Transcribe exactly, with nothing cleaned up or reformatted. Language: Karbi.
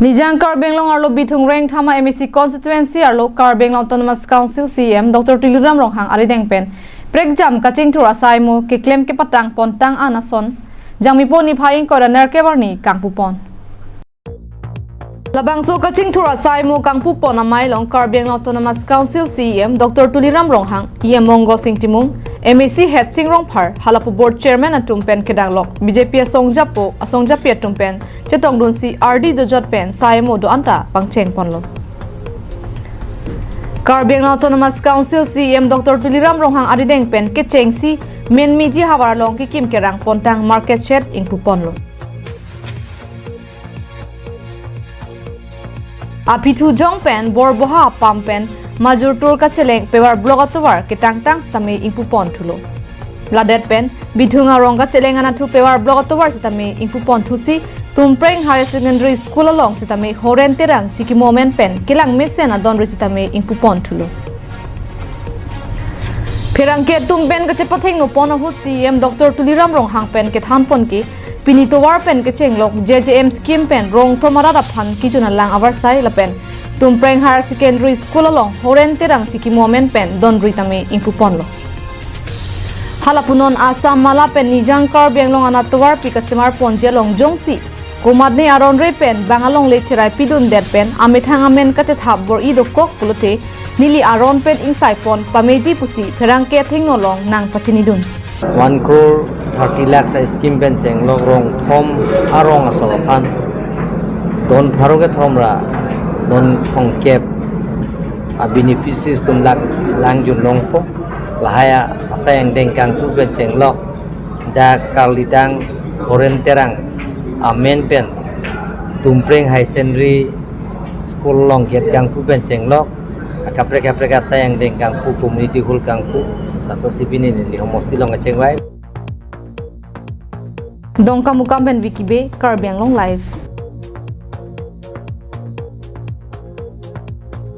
Nijang Karbi Anglong arlo Bithung Rengthama M A C constituency arlo Karbi Anglong Autonomous Council C E M Doctor Tuliram Ronghang arideng pen prekjam kachingthur asai mo keklem kepatang pontang an ason Jangmipo niphai ingkoi ra nerkep arni kangpupon. Labangso kachingthur asai mo kangpupon amei along Karbi Anglong Autonomous Council C E M Doctor Tuliram Ronghang, E M Mongo Sing Timung, M A C Head Sing Rongphar, halapu board chairman atum pen kedanglok B J P asongjapo asongjapi atum pen chetongdunsi ardi dojot pen sai mo do-anta pangcheng ponlo. Karbi Anglong Autonomous Council C E M Doctor Tuliram Ronghang arideng pen kechengsi Menmiji havar along kekim kerang pontang market shed ingpuponlo. Aphi thu jong pen Borboha apam pen majur tur kacheleng Pawar Block atovar ketangtang sitame ingpupon thulo. Ladet pen Bithung arong kacheleng anatthu Pawar Block atovar sitame ingpupon thusi Tumpreng Higher Secondary School along sitame Horen Terang chikimo amen pen kelang mesen adonri sitame ingpupon thulo. Pherangke atum pen kachepathengno pon ahut C E M Doctor Tuliram Ronghang pen kethan pon ke pini tovar pen kechenglok J J M scheme pen rong thom arat aphan kejun alang avarsai lapen Tumpreng Higher Secondary School along Horen Terang chikimo amen pen donri tame ingpuponlo. Halapu non Assam Mala pen Nijang Karbi Anglong anat tovarpi kasemar ponji along jongsi komatne aron re pen bang alongle cherai pidundet pen amethang amen kachethap bor-i dokok pulote neli aron pen ingsai pon pameji pusi pherangke athengno along nangpachinidun. One crore thirty lakhs a-scheme pen chenglok rong thom arong asong aphan don pharo kethom ra don thomkep a-beneficiaries atum lak langjun longpo. Lahai asai angdeng kangpu pen chenglok dak Karlidang Horen Terang amen pen Tumpreng Higher Secondary School along gate kangpu pen chenglok akaprek kaprek asai angdeng kangpu, community hall kangpu, laso si pini neli homosti along kachengvai. Dongkamukam pen Vicky Bey, Karbi Anglong Live.